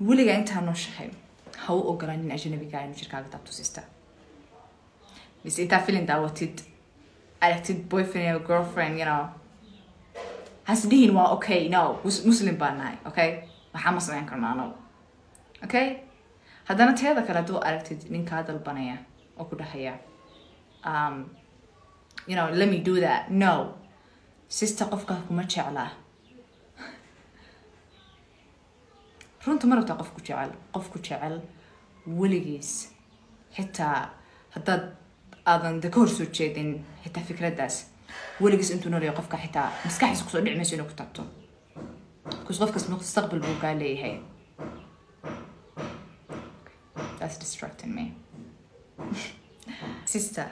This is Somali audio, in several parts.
Weligaa intaa nooshahay ha u ogolaan nin ajnabigaa inuu jirkaaga taabto, sister. Mise intaa filin daawatid, aragtid boyfriend iyo girlfriend, hasdhihin waa okay. No, Muslim baan nahay, okay? Waxaa ma samayn karno anagu, okay? Haddana teeda kale, hadduu aragtid ninkaa dalbanaya oo ku dhahaya, "Let me do that," no, sister, qofkaa kuma jeclaa. Runta ma rabtaa? Qof ku jecel, qof ku jecel weligiis, xitaa haddaad aadan de ka hor soo jeedin xitaa fikraddaas, weligiis intuu noolyahay qofka xitaa maskaxdiisa kusoo dhici mayso inuu ku taabto, because qofkas mustaqbal buu kaa leeyahay. That's distracting me. Sister,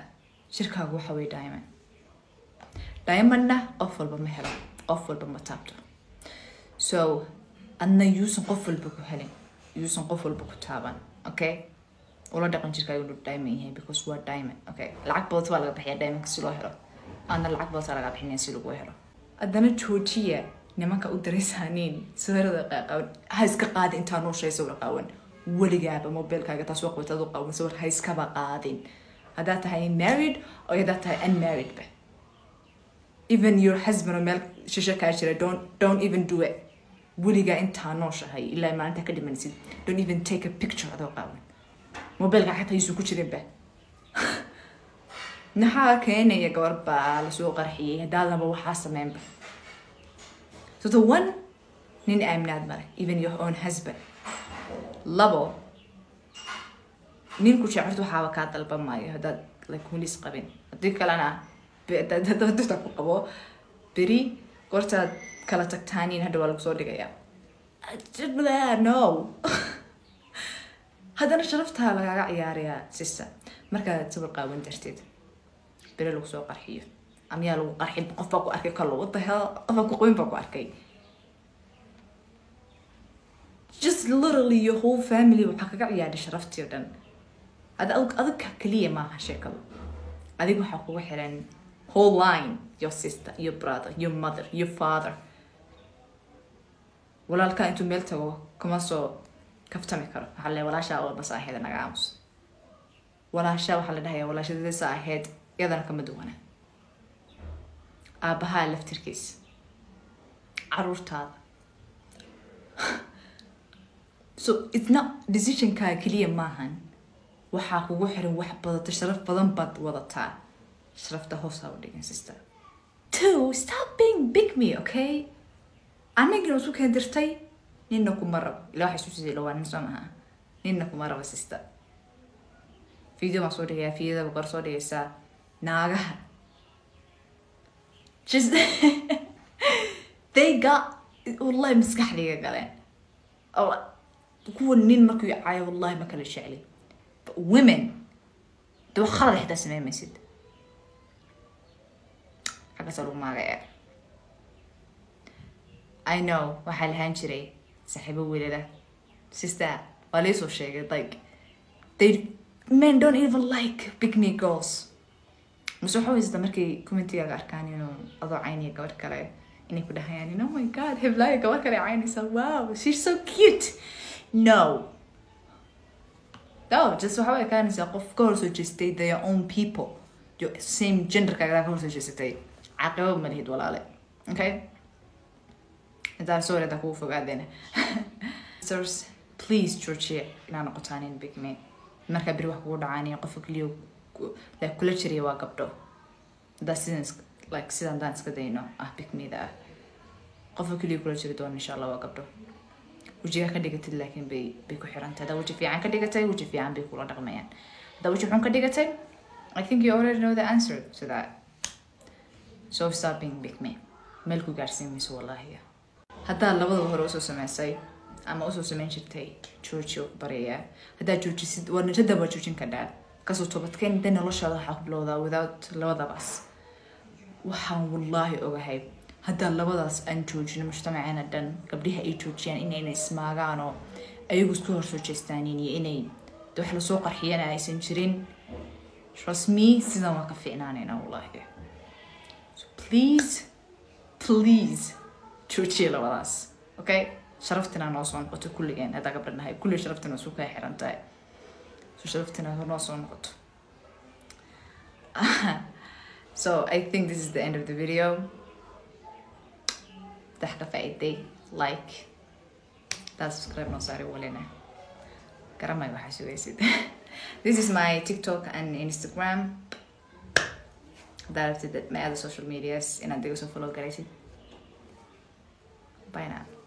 jirkaagu waxa way diamond. Diamondna qof walba ma helo, qof walba ma taabto. So adna yuusan qof walba ku helin, yuusan qof walba ku taaban, okay? Ula dhaqan jirkaaga inuu diamond yahay, because waa diamond, okay? Lacag badata waa laga bixiya diamondka si loo helo, adna lacag badata laga bixinaya si lagu helo. Haddana joojiya nimanka u diraysaaniin sawirada qaaqaawan. Ha iska qaadin intaa nooshahay sawir qaawan weligaaba. Mobilkaaga taas waa qabataad u qaawan, sawir ha iskaba qaadin, haddaad tahay married oo haddaad tahay unmarried ba. Even your husband oo meel shisho kaa jira, don't even do it. Weligaa intaa nooshahay ilaa maalintaa ka dhimanaysid, don't even take a picture adoo qaawan. Mobilka xataa yuusan ku jirinba. Maxaa keenaya? Gabar baa lasoo qarxiyey haddaadanba waxaa sameynba. So the one, nin aaminaad male, even your own husband. Labo, nin ku jecel horta waxaaba kaa dalban maayo haddaad like wilis qabin. Haddii kalena hadda ku qabo, beri goortaad kala tagtaaniin hadha waa lagu soo dhigayaa. No, haddana sharaftaa lagaaga ciyaarayaa, sister. Markaad sawir qaawan darteed beri lagu soo qarxiyo, amayaa lagu qarxin, qof baa ku arkay kalo, what the hell, qof baa ku qabin baa ku arkay, just literally your whole family waxaa kaga ciyaaray sharaftii oo dhan. Hada adig kaliya maaha sheekadu, adig waxaa kugu xiran whole line: your sister, your brother, your mother, your father. Walaalkaa intuu meel tago kuma soo kaftami karo. Waxaa le walaashaa oo bas ahayd naga aamus. Walaashaa waxaa la dhahayaa walaashadadiisa ahayd, iyadana kama duwana. Aabbahaa laftirkiis, caruurtaada. So it's not decisionkaa keliya maahan, waxaa kugu xiran wax badato, sharaf badan baad wadataa. Sharafta hoos ha u dhigin, sister. Two, stop being pick me, okay? Anigina isu keen dirtay. Ninna kuma rabo ilaa waxay isu siisay waa nin soo maha. Ninna kuma rabo, sister. Video baan soo dhigayaa, videoda goor soo dhigaysaa. Naagaha just they got, wallahi, maskaxdayga galeen. Oo kuwa nin markuu caayo, wallahi ma kala jecli. But women de wax khalad xitaa sameyn maysid, xaggaasaa lagu maagaya. I know, waxaa lahaan jiray saaxiibo wiilala, sister, waa laisoo sheegay, like they men don't even like pick me girls. Mise waxa haysata markay commentigaaga arkaan inuu adoo cayniya gabadh kale, inay ku dhahayaan, "Oh my God, heblaayo gabadh kale caynaysa, wow, she's so cute." No, just waxa way ekaanaysaa qof ka hor soo jeestay their own people, your same genderkaaga ka hor soo jeesatay. Caqibo ma lihid, walaale, okay? Intaan sorry haddaan kugu fogaadeen. Sisters, please joojiya inaa noqotaan in pick me. Markaa beri wax kugu dhacaaniyo, qofka keliya like kula jiriya waa gabdho. Haddaa sidan like sidan haddaan iska dayno ah pick me-da ah, qofka keliya kula jiri doona insha Allah waa gabdho. Wejigaa ka dhigatid laakiin bay ku xirantahay. Haddaa weji fiican ka dhigatay, weji fiican bay kula dhaqmayaan. Haddaa weji xun ka dhigatay, I think you already know the answer to that. So stop being pick me. Meel ku gaarsiin mayso, wallahi. Haddaa labadaba hore usoo sameysay ama usoo sameyn jirtay, jooji oo ku baryayaa. Haddaa joojisid, waa nirada, waa joojin kadhaa, kasoo toobadkeen de noloshaada waxaa ku bilowdaa without labadabaas. Waxaan wallaahi ogahay haddaa labadaas aan joojino, mujtamaceena dhan gabdhiha ay joojiyaan inayna ismaagaan oo ayagu isku hor soo jeestaanin iyo inay de wax lasoo qarxiyana aysan jirin. Trust me, sidan waa ka fiicnaanayna, wallahi. So please, please joojiya labadaas, okay? Sharaftina noo soo noqoto kulligeen. Haddaa gabdha nahay, kulli sharaftina isu kala xiran tahay. So sharaftina noo soo noqoto. So I think this is the end of the video. Dax ka faa'iiday, like taa, subscribe noo saari. Walina garamay waxaa sugaysid. This is my TikTok and Instagram. Haddaa rabtid my other social medias inaad iga soo follow garaysid. Bye now.